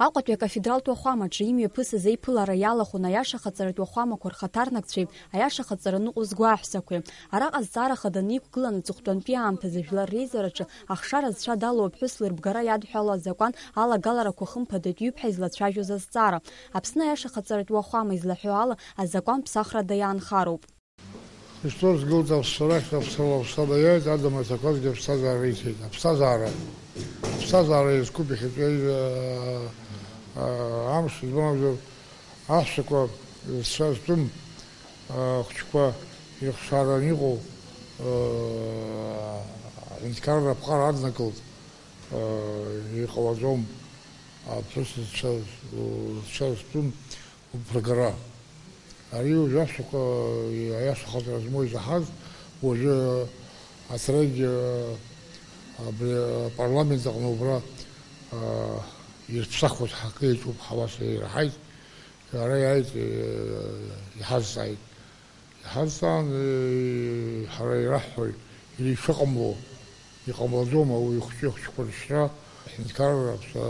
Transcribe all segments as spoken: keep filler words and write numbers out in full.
Аҟәатәи акафедралтә уахәамаҿы имҩаԥысыз еиԥылара иалахәын аиашахаҵаратә уахәамақәа рхаҭарнакцәеи аиашахаҵара ныҟәызго аҳәсақәеи. Араҟа азҵаара хаданы иқәгылан аҵыхәтәантәи аамҭазы жәлар реизараҿы ахшара зцәа далоу аԥҳәыс лырбгара иадҳәало азакәан алагаларақәа хымԥадатә иҩуп ҳәа излацәажәоз азҵаара. Аԥсны аиашахаҵаратә уахәама излаҳәо ала, азакәан ԥсахрада иаанхароуп. Христос гылт аԥсцәа рахь, аԥсцәа лаԥсада иааит, Адам аҭақәазгьы аԥсҭазаара иҭеит. Аԥсҭазаара, аԥсҭазаара иазкуп иахьатәи, аа, амш, избан акәзар, аҳәсақәа зцәа зтәым, аа, хәыҷқәа ихшаран иҟоу, аа, аҳәынҭқарра аԥҟара аднакылт, аа, иҟалаӡом, аԥҳәыс зцәа, зцәа зтәым уԥыргара. Ари уажәы ашәақәа аиашахаҵара змоу изаҳаз, уажәы атрагь, абри апарламент аҟны убра, а, ирԥсахуеит, ҳакы иаҿуп, ҳауаса ираҳаит, ара иааит, э, иҳазҵааит. Иҳазҵаан, э, ҳара ираҳҳәоит, иара ишыҟамло. Иҟамлаӡом ауаҩы ихәҷы-ихәҷқәа рышьра, аҳәынҭқарра аԥсра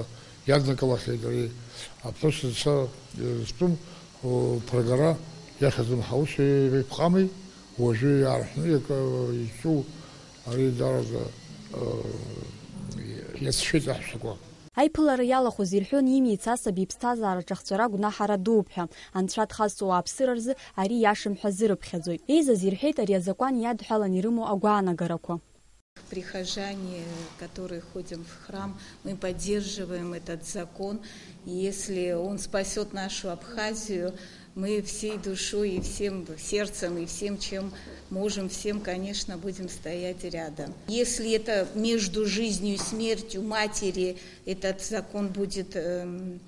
иаднакылахьеит ари аԥҳәыс зцәа, э, зтәым, о, прогара иахьазым ҳаус еиԥҟами, уажәы иаарҳәны иак-, изҿу ари даараӡа, э, иацәшәеит аҳәсақәа. Аиԥылара иалахәыз ирҳәон имиц асаби иԥсҭазаараҿы ахҵәара гәнаҳара дууп ҳәа, анцәа дхазҵо ауааԥсыра рзы ари иашам ҳәа азырыԥхьаӡоит. Еизаз ирҳәеит ари азакәан иадҳәалан ирымоу агәаанагарақәа. Прихожане, которые ходим в храм, мы поддерживаем этот закон. И если он спасёт нашу Абхазию, мы всей душой и всем сердцем, и всем, чем можем, всем, конечно, будем стоять рядом. Если это между жизнью и смертью матери этот закон будет, эм,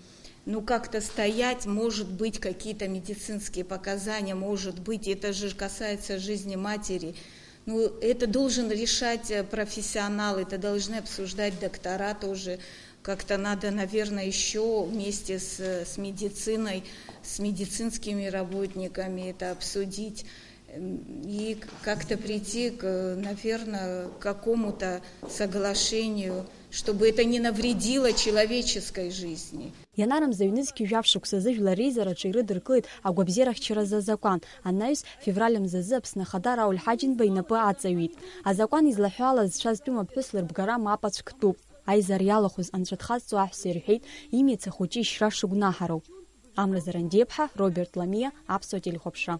ну, как-то стоять, может быть, какие-то медицинские показания, может быть, это же касается жизни матери. Ну, это должен решать, э, профессионал, это должны обсуждать доктора тоже. Как-то надо, наверное, ещё вместе с, с медициной, с медицинскими работниками это обсудить, м, и к-, как-то прийти к, наверное, к какому-то соглашению, чтобы это не навредило человеческой жизни. Ианарымза ҩнызқьи жәаф шықәсазы жәлар реизараҿы ирыдыркылеит агәабзиарахьчаразы азакәан. Анаҩс, февраль мзазы Аԥсны Ахада Рауль Ҳаџьымба инапы аҵаҩит. Азакәан излаҳәо ала зцәа зтәым аԥҳәыс лырбгара мап ацәктәуп. Аизара иалахәыз анцәа дхазҵо аҳәса ирҳәеит, имиц ахәыҷы ишьра шыгәнаҳароу. Амра Зарандиаԥҳа, Роберт Ламиа, Аԥсуа телехәаԥшра.